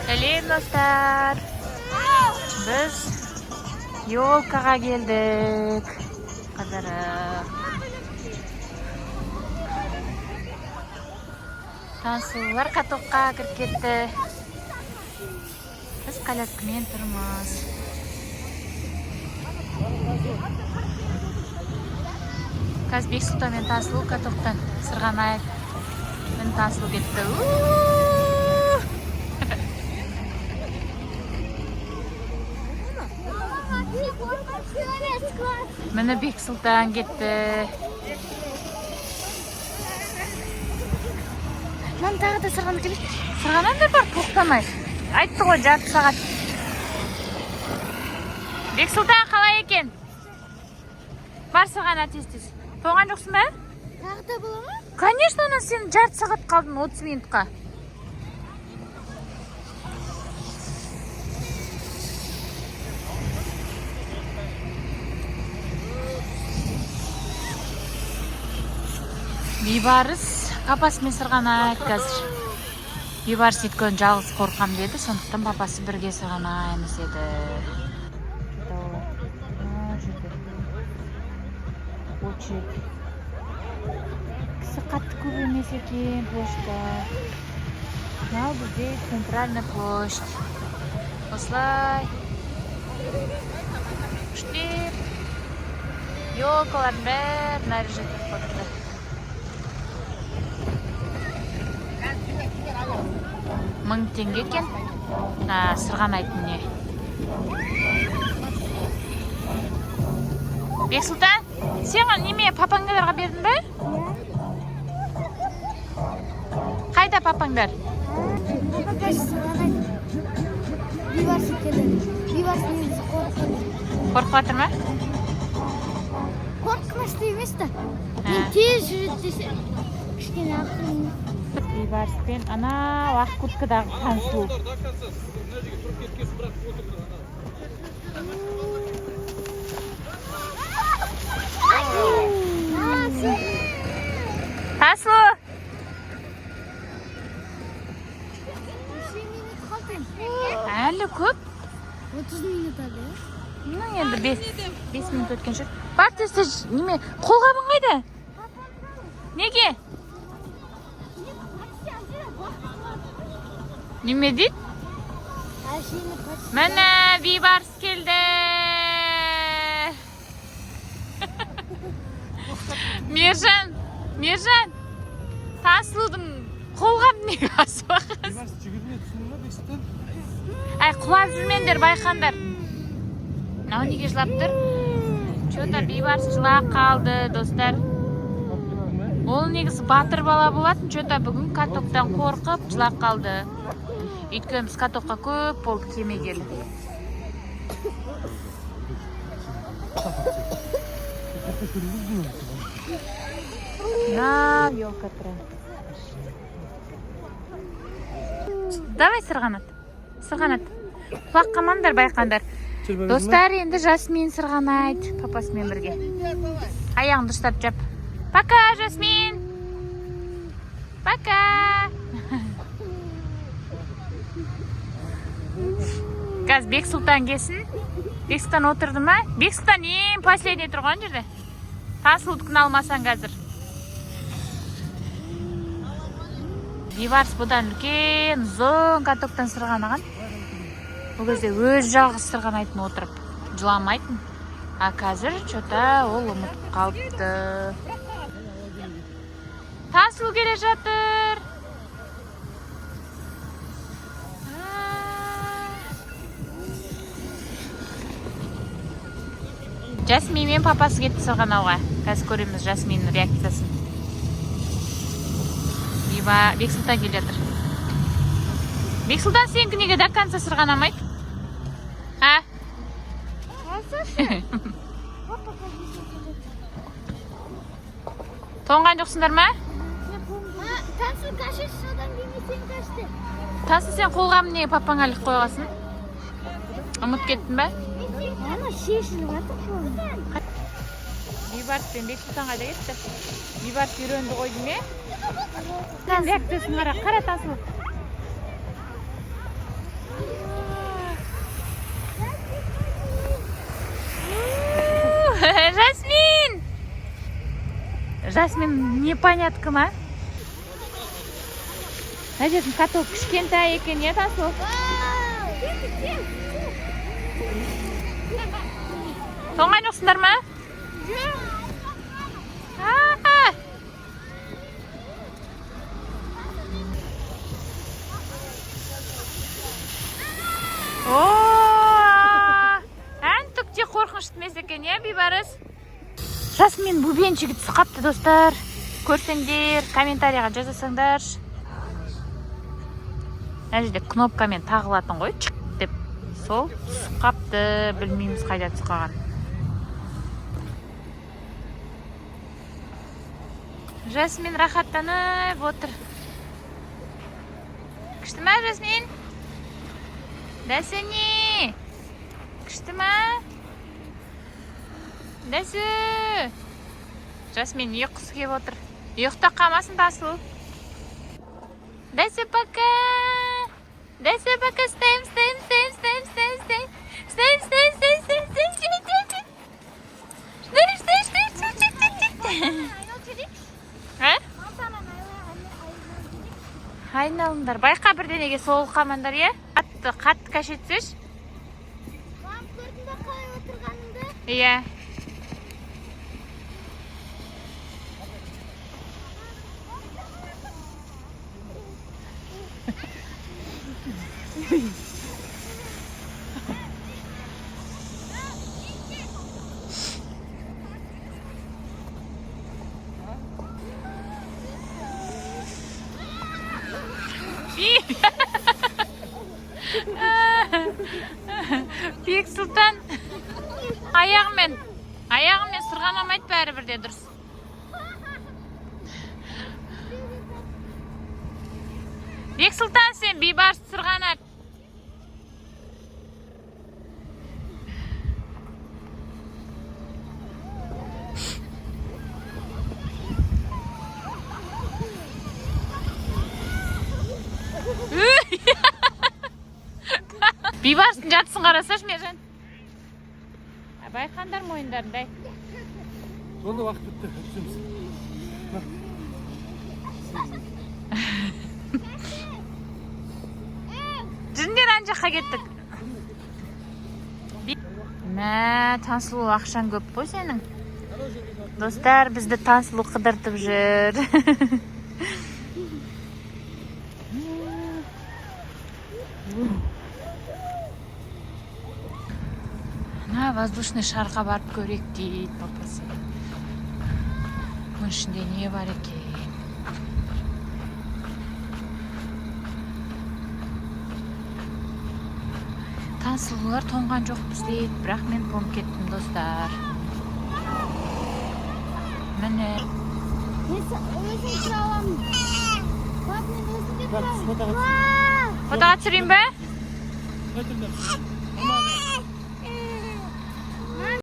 Сәлем, достар! Біз елкаға келдік. Қыдырып. Тансұлулар катокқа кіріп кетті. Біз коляскамен тұрмыз. Қазір Бексұлтан мен Тансұлу катоктан сырғанайды. Міне, Тансұлу кетті. У-у-у! Міне, Бексұлтан кетті. Мам, тағы да сырғаны келеді. Сырғанаңдар бар, тоқтамай. Айтты ғой, жарты сағат. Бексұлтан, қалай екен? Бар, сырғана тез тез. Тоңған жоқсың ба? Тағы да бола ма? Конечно, ана сен жарты сағат қалдың, 30 минутқа. Бейбарыс папасымен сырғанайды қазір. Бейбарыс өйткені жалғыз қорқам деді, сондықтан папасы бірге сырғанаймыз деді. Что-то олар мына жерде очередь. Кісі қатты көп емес екен площадьта. Мынау бізде центральный площадь. Осылай күштеп елкалардың бәрін наряжать етіп қойыпты. 1000 теңге екен мына сырғанайтын не. Бексұлтан, сен неме, папаңдарға бердің бе? Қайда папаңдар? Папа қазір сырғанайды. Бейбарыс келеді. Бейбарыс негізі қорқады. Қорқып жатыр ма? Қорқынышты емес та. Мен тез жүреді десе, кішкене ақырын. Бейбарыспен анау ақ курткадағы Тансұлу. До конца мына жерге тұрып кеткенсін, бірақ отырды ана. А, сен Тансұлу! Неше минут қалды? Әлі көп. 30 минут әлі. Ну, енді 5 минут өткен шығар. Бар, тез тез неме, қолғабың қайда? Неге? Неме дейді? Әшейіні почти. Міне, Бейбарыс келді. Мержан, Мержан, Тансұлудың қолғабын неге асып алғансың? Бейбарыс, жүгірме, түсіндің ба, Бексұлтан? Әй, құлап жүрмеңдер, байқаңдар. Мынау неге жылап тұр? Че-то Бейбарыс жылап қалды, достар. Ол негізі батыр бала болатын, че-то бүгін катоктан қорқып жылап қалды. Өйткені біз катокқа көп болды келмегелі. На, елка тұр. Давай, сырғанат. Сырғанат. Құлап қалмаңдар, байқаңдар. Достар, енді Жасмин сырғанайды папасымен бірге. Аяғын дұрыстап жап. Пока, Жасмин. Пока. Қазір Бексұлтан келсін. Бексұлтан отырды ма? Бексұлтан ең последний тұрған жерде. Тансұлудікін алмасаң қазір. Бейбарыс бұдан үлкен, ұзын катоктан сырғанаған. Ол кезде өз жалғыз сырғанайтын отырып, жыламайтын. А қазір че-то ол ұмытып қалыпты. Тансұлу келе жатыр. А. Жасмин мен папасы кетті сырғанауға. Қазір көреміз Жасминнің реакциясын. Биба, Бексұлтан келе жатыр. Бексұлтан, сенікі неге до конца сырғанамайды? А? Алсашы. Папа қазір келеді. Тоңған жоқсыңдар ма? Тансу кашыр, содан кейін сен кашты. Тансу, сен қолғабын неге папаңа іліп қойғансың? Ұмытып кеттің ба? Ана шешіліп жатыр қолым. Бейбарыс пен Бексұлтан қайда кетті? Бейбарыс үйренді ғой дейме? Сен реакциясын қара, қара, Тансу. Жасмин! Жасмин непонятка ма? Мына жердің каток кішкентай екен, иә, Тансұлу? Тоңған жоқсыңдар ма? А! О, ән түк те қорқынышты емес екен, иә, Бейбарыс? Жасмин бубенчигі түсіп қапты, достар. Көрсеңдер, комментарийға жазасаңдаршы. Мына жерде кнопкамен тағылатын ғой, чик деп. Сол түсіп қапты, білмейміз қайда түсіп қалған. Жасмин рахаттанып отыр. Күшті ма, Жасмин? Дәсене! Күшті ма? Дәсі! Жасмин ұйқысы келіп отыр. Ұйықтап қалмасын, Тансұлу. Дәсі, пока! Дәсі, пока! Ұстаймын, ұстаймын, ұстаймын, ұстаймын, ұстаймын, ұстаймын. Ұстаймын, ұстаймын, ұстаймын, ұстаймын, ұстаймын, ұстаймын, ұстаймын. Ұстаймын, ұстаймын, ұстаймын, ұстаймын, ұстаймын, ұстаймын. А? Айналыңдар. Байқа, бірдеңеге соғылып қалмаңдар, иә? Қатты, қатты качать етсеші. Мам, көрдің бе қалай отырғанымды? Иә. Бексұлтан аяғымен сырғанамайды бәрібір де дұрыс. Бексұлтан, сен Бейбарыс сырғанат. Өй! Бейбарыстың жартысын қарасашы, Мержан. Байқаңдар мойындарындай. Болды, уақыт бітті, түсеміз. Жүріңдер, ана жаққа кеттік. Мә, Тансұлу, ақшаң көп қой сенің. Достар, бізді Тансұлу қыдыртып жүр. Мына воздушный шарға барып көрейік дейді папасы. Мұның ішінде не бар екен? Тансұлулар тоңған жоқпыз дейді, бірақ мен тоңып кеттім, достар. Міне. Мен өзім тұра аламын. Пап, мен өзім де Бар, тұра фотоға аламын. Фотоға түсірейін бе? Қайтыңдар.